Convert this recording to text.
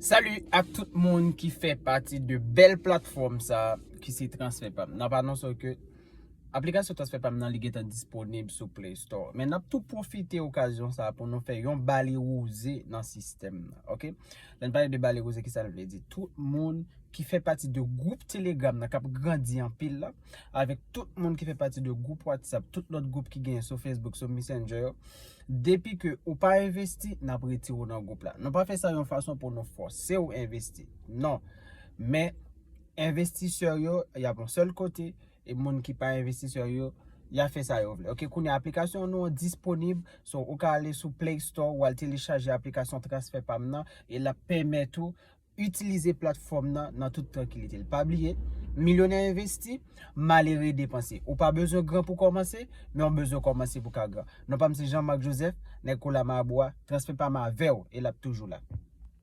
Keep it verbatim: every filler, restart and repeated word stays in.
Salut ak tout moun ki fè pati de bèl platfòm sa ki se Transfè Pam. N ap anonse ke aplikasyon Transfè Pam nan li gentan disponib sou Play Store. Men n ap tou pwofite okazyon sa pou nou fè yon bale wouze nan sistèm nan, oke? Lè n pale de bale wouze, ki sa l vle di? Tout moun ki fè pati de gwoup Telegram nan k ap grandi anpil la, avèk tout moun ki fè pati de gwoup WhatsApp, tout lòt gwoup ki genyen sou Facebook, sou Messenger yo, depi ke ou pa envesti, n ap retire w nan gwoup la. Nou pa fè sa yon fason pou nou fòse w envesti. Non. Men envestisè yo, y ap yon sèl kote, e moun ki pa envestisè yo, y a fè sa yo vle. Oke, kounye a aplikasyon nou an disponib, so ou ka ale sou Play Store, ou al telechaje aplikasyon Transfè Pam nan, e l ap pèmèt ou itilize platfòm nan nan tout trankilite. Pa bliye, milyonè envesti, malere depanse. Ou pa bezwen gran pou kòmanse, men w bezwen kòmanse pou ka gran. Non pa m se Jean Marc Joseph, nèg Kola Mabwa, Transfè Pam avè w, e l ap toujou la.